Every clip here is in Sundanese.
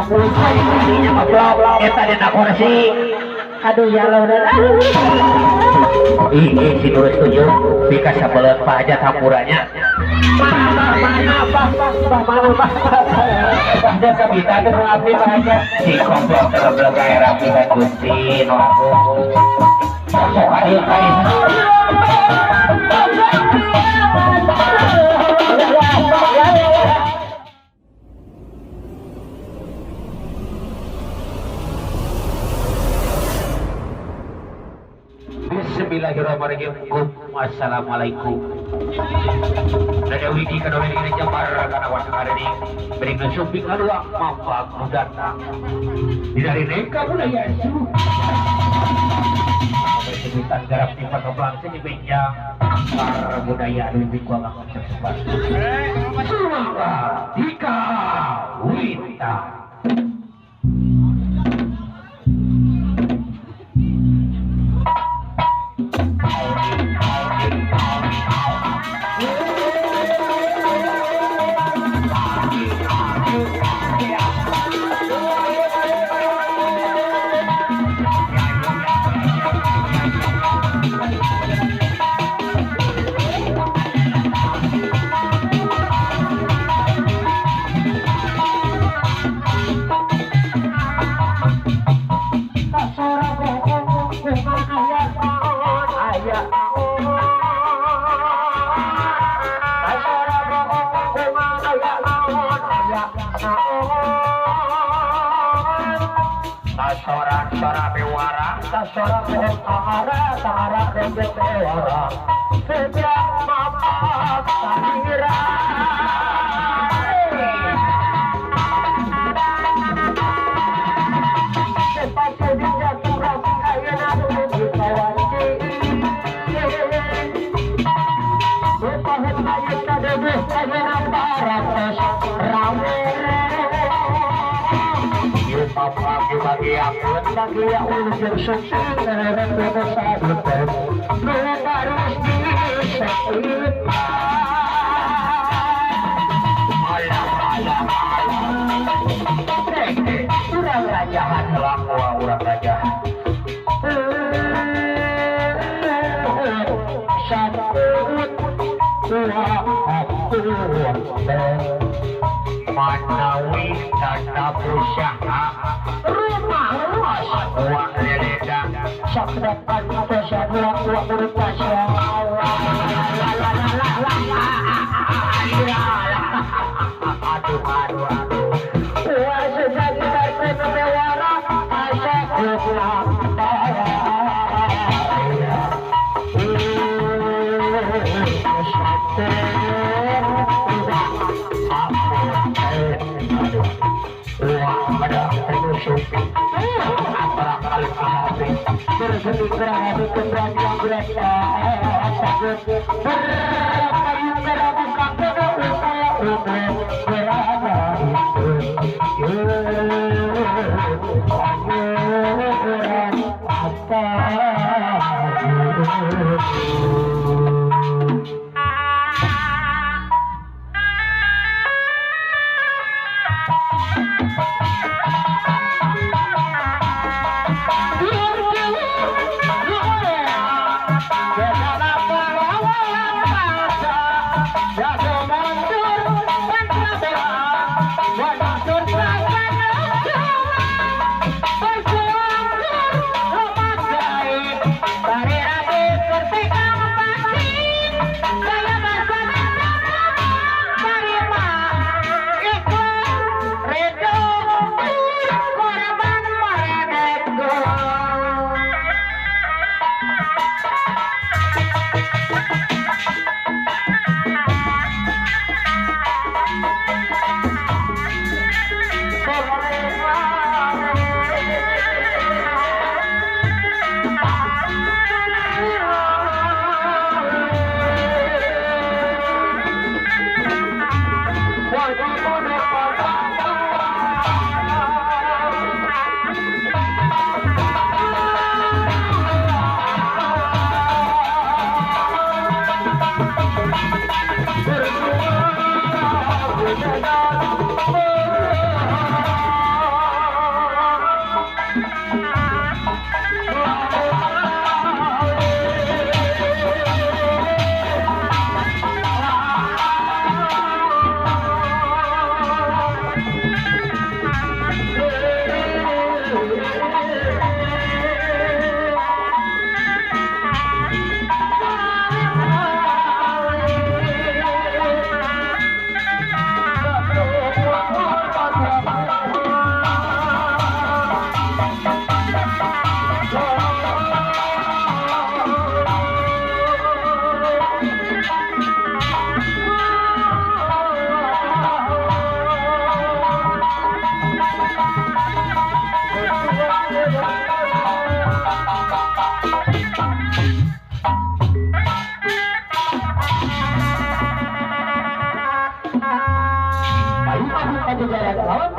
Kursinya goblok eta dina kursi. Aduh ya Allah. Ih si Nur setuju pika sabeleut Pak Hajat hampuranya. Mana Pak? Mana Pak? Pak kabita teh nu abdi Pak Hajat. Si goblok terbeleg aya rapi Gusti nu agung. Sok hadir ka Bismillahirrahmanirrahim. Assalamualaikum. Dada wiki kana wiki Jembar kana waktu hari ini berikan suping aluang mampak nu datang. Di dari neka budaya su. Sebutan garap di pakeblang seni benjang par budaya anu bingkua ngakon sebar. Sumangga Dika Wita. Manawi tata usaha rumah luas uang leleda sakrapan pesawat uang berpasya. Aduh aduh aduh. Uang sudah kita kemewara asa kulang. Redo.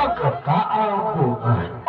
Pagkakaagungan.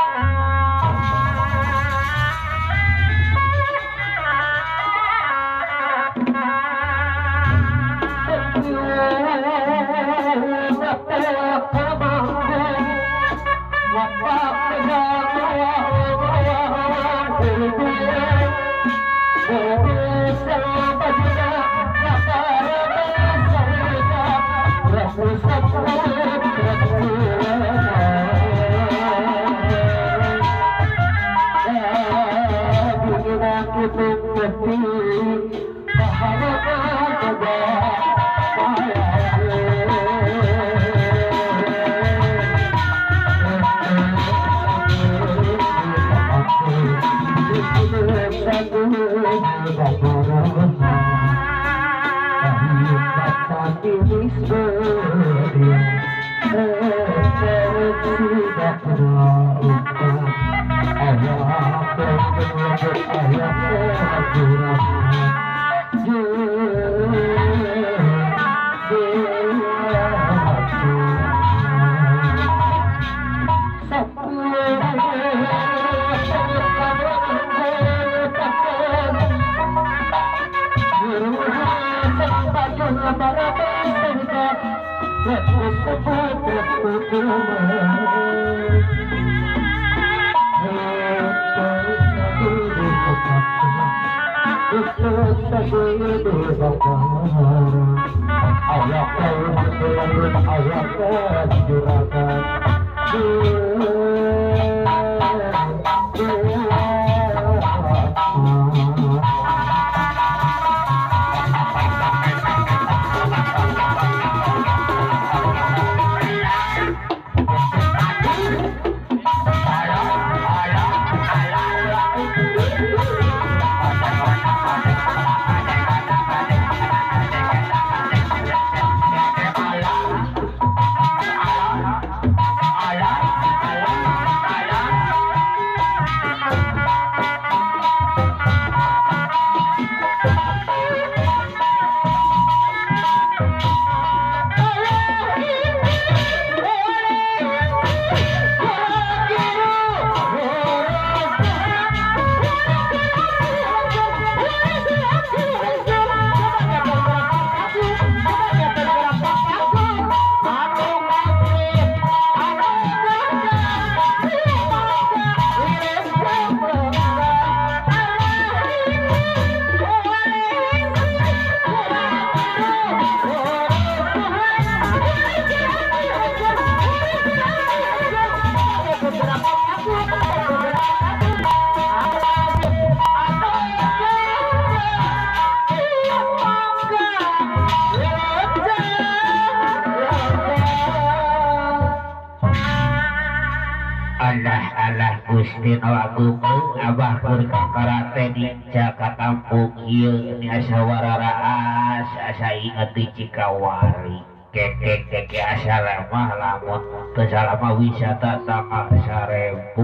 Gusti Agung Abah karate ninja ka kampung ieu ini asa wararaas asa inget di Cikawari kekek keke asa lemah lamun teu salama wisata tanggal 1000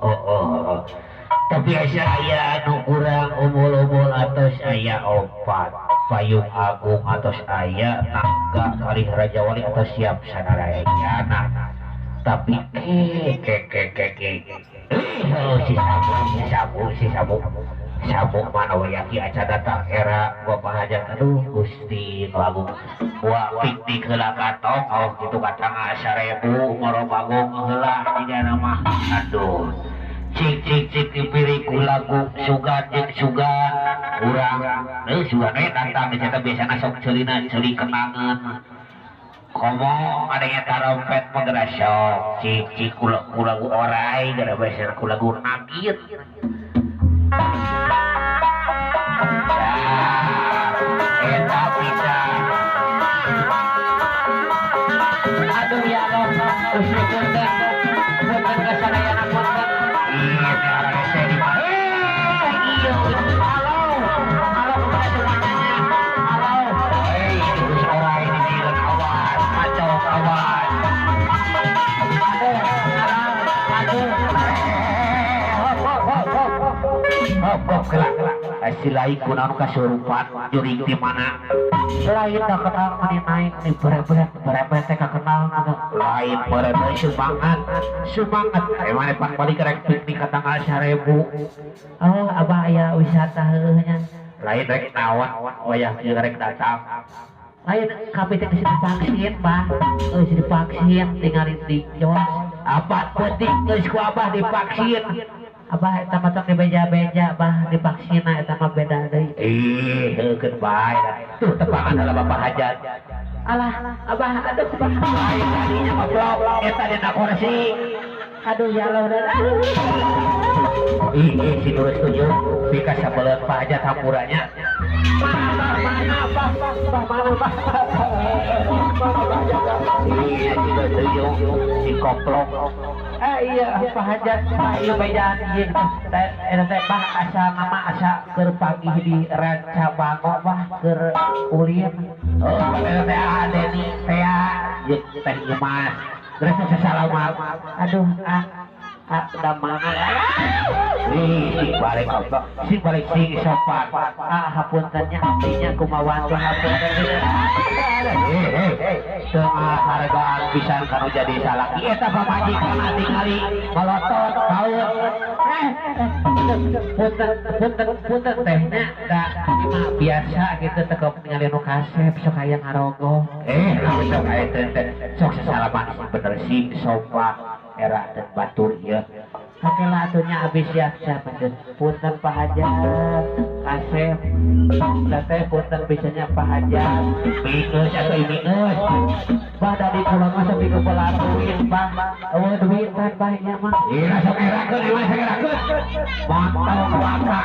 oh tapi asa aya anu kurang umul-umul atos aya opat payung agung atos aya tangga kalih Raja Wali atos siap sanarayana tapi si sabu mana wayaki aca datang era bapak hajat aduh Gusti Agung wah piknik heula katong oh kitu katang 1000 moro bagong heula jiga mah aduh cik cik cik dipilih ku lagu sugan jeung sugan urang sugan we datang di eta biasana sok ceulina ceuli kenangan komo adanya tarompet mah sok cik cik ku lagu orai gara biasana ku lagu nagit eta bisa aduh ya Allah Gusti punten punten kasadayana punten iya teh arese di mana iya halo halo kepada semuanya halo geus orai di dieu awas kacau awas aduh halo aduh hop hop hop hop kelak kelak. Si lain kunaon kasurupan jurig di mana? Lain tak kenal mani naik nih berebet teh kakenal lain berebet semangat semangat. Emang pan balik rek piknik ka tanggal 1000. Oh abah aya wisata heueuh nya. Lain rek naon wayah ieu rek datang. Lain kabeh teh geus divaksin bah. Geus divaksin tingali di kios. Apa penting geus ku abah divaksin. Abah eta mah tong dibeja-beja bah divaksin eta mah beda deui. Ih, heukeun bae. Tuh tepangan heula Bapak Hajat. Alah, abah aduh bah. Lain tadinya goblok eta dina kursi. Aduh ya Allah. Ih, si terus setuju pika sabeleun Pak Hajat hampuranya. Mana bah, bah mana bah. Iya, si setuju si koplok. Iya Pak Hajat, Pak ieu bejaan ieu teh eta teh bah asa mama asa keur pagi di Ranca Bango bah keur ulin. Oh, eta teh Deni teh jeung teh Imas. Terus sesalaman. Aduh, ah damang. Ih, sing balik goblok. Sing balik sing sopan. Ah, hapuntennya abdinya kumaha tuh hapunten. Tengah hargaan pisan kanu jadi salaki eta pamajikan tingali melotot kaut. Punten punten punten teh nya da mah biasa gitu teh ningali nu kasep sok aya ngarogoh. Lamun sok aya teh sok sesalaman sing bener sing sopan era teh batur ieu. Oke lah atunya abis siap siap punten Pak Hajat kasep teh punten bisanya Pak Hajat minus atau minus bah dari pulang mah sampai ke pelatuin bah eueuh duitan bah nya mah iya sok erakeun emang sok erakeun montong waka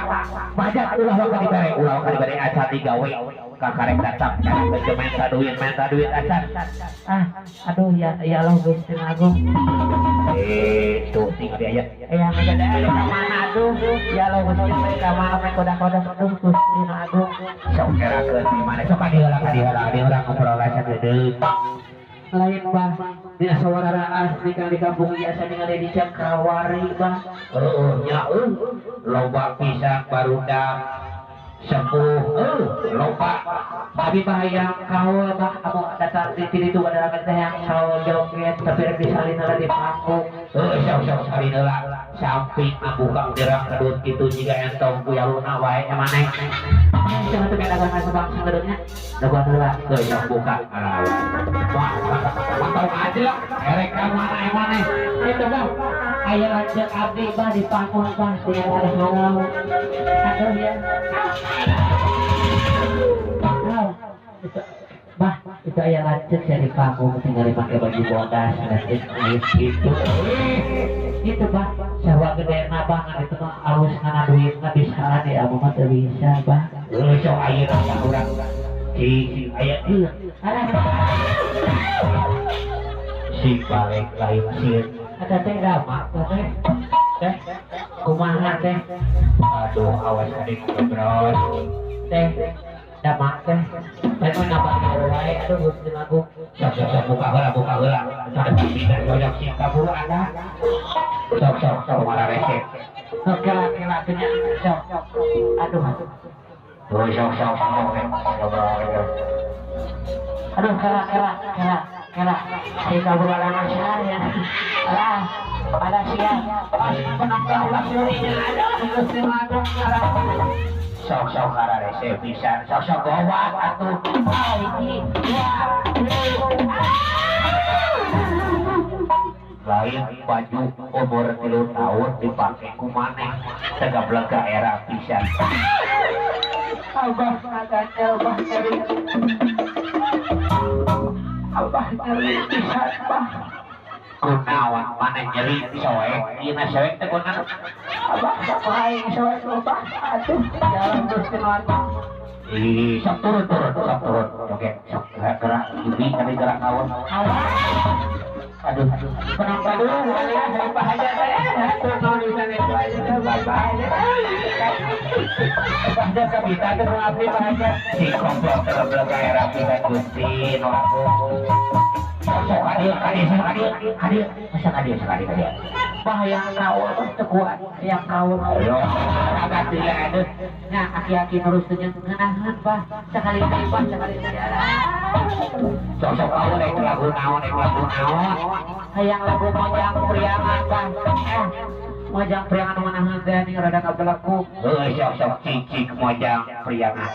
Hajat ulah waka dibere ulah waka dibere acan digawe kakarek datang menta duit acan ah aduh ya ya Allah Gusti Agung tuh tinggal dia ya ya ada mana aduh ya Allah Gusti ka mana kodak-kodak aduh Gusti Agung sok erakeun di mana sok kadiheula kadiheula di urang ngobrol sagedeung lain bah dina sawara raas ningali di kampung biasa ningali di Cakawari bah heueuh nya loba pisan barudak sepuh loba abi bah yang kaul bah kamu datang di sini tuh ada teh yang kaul joget tapi rek disalin heula di panggung heuh sok salin heula samping ngabuka derang kedut kitu jiga entong ku yaluna wae nya maneh jangan tuh dagang sebang sanggeudnya dagang heula heuh sok buka wah mantau aja erek ka mana maneh itu bah aya lanceuk abdi bah di panggung bah tinggal ada halau aduh ya bah itu ayah lanceuk saya di panggung tinggal dipakai baju bodas lanceuk gitu itu bah sawa gede bah itu mah alus ngana duitna bisa di abah mah teu bisa bah heuh sok ayeuna ka urang cing aya ieu si balik lain sieun eta teh lama teh teh kumaha teh aduh awas adik ngobrol teh damak teh teh mah nabak wae aduh Gusti Agung sok sok buka heula sampingan goyok sing kaburu ada sok sok sok marah resep sok kela-kela nya sok aduh tuh sok sok sok aduh kela kela kela kela si kaburu ada masyarakat alah ada siang pas penonton ulah surinya aduh Gusti Agung sok sok karena resep pisan sok sok gowat atuh hiji dua tilu lain baju umur 3 tahun dipake ku maneh tegablek ka era pisan abah ngaganjel bah nyeri abah nyeri pisan bah kunaon maneh nyeri soek dina soek teh kunaon abah sok aing soek abah atuh jalan Gusti Agung ih sok turun sok turun oke sok gerak bibi kali gerak kawan aduh penonton dulu ya Pak Hajat tuh di sana itu aja Bapak Hajat kabita teh abdi Pak Hajat si komplok terbelak era pisan Gusti nu agung. Sok kadieu kadieu kadieu kadieu masa kadieu sekali kadieu. Bah hayang kaul bah teu kuat hayang kaul. Ayo agak tila aduh. Nya aki-aki nurus teh ngeunaheun bah sakali deui bah sakali deui. Sok sok kaul ek lagu naon ek lagu naon. Hayang lagu Mojang Priangan bah. Mojang Priangan ngeunaheun teh nih rada kabelekuk. Heuh sok sok cicik Mojang Priangan.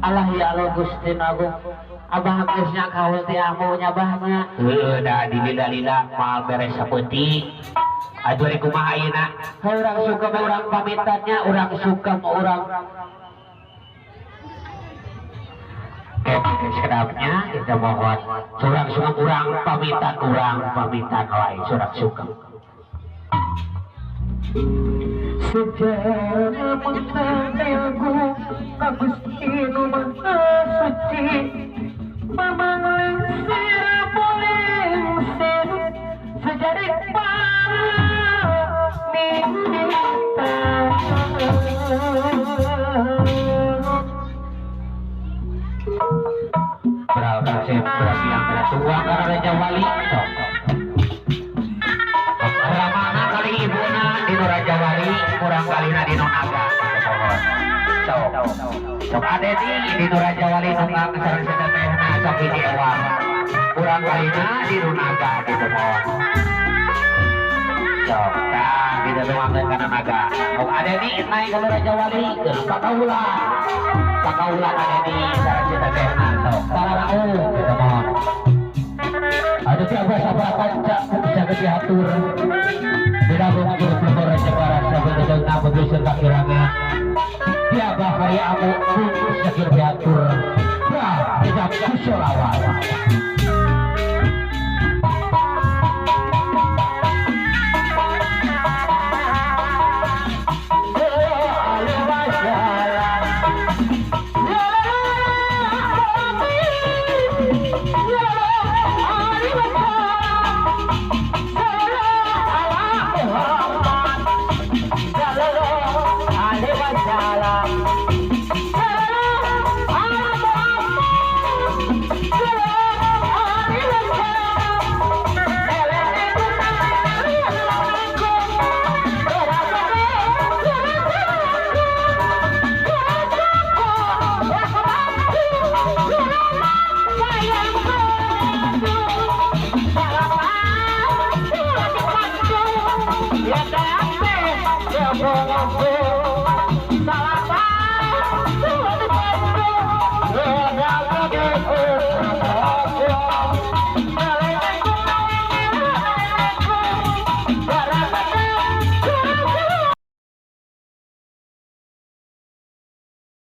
Allah ya Allah Gusti Agung abah geusnya kaul teh amunya abahna heuh da dilila-lila moal beres sapeutih aduh ari kumaha ayeuna urang suka mah urang pamitannya urang suka mah urang sekedapnya kita mohon surang suka urang pamitan wae surang suka sejarah mengenalku ka Gusti nu Maha Suci mamang lingsir polingsir sejarik pamitan. Beralkasih berarti yang tuang karena Raja Wali sok ramana kali ibuna di Raja Wali kurang kalina di Naga sok sok adedi di Raja Wali nunggang sareng satetehna sok hiji ewang kurang kalina di Naga gitu mohon sok tah kita tuangkeun kana naga sok adedi naik ke Raja Wali kakaula kakaula adedi sareng satetehna sok tararaeung gitu mohon. Ada tiap sabar kanca bisa diatur. Tidak mengatur perkara Jepara sebetulnya begitu kakirangan. Tiap hari aku sakit diatur. Nah, tidak kusolawat. Yeah,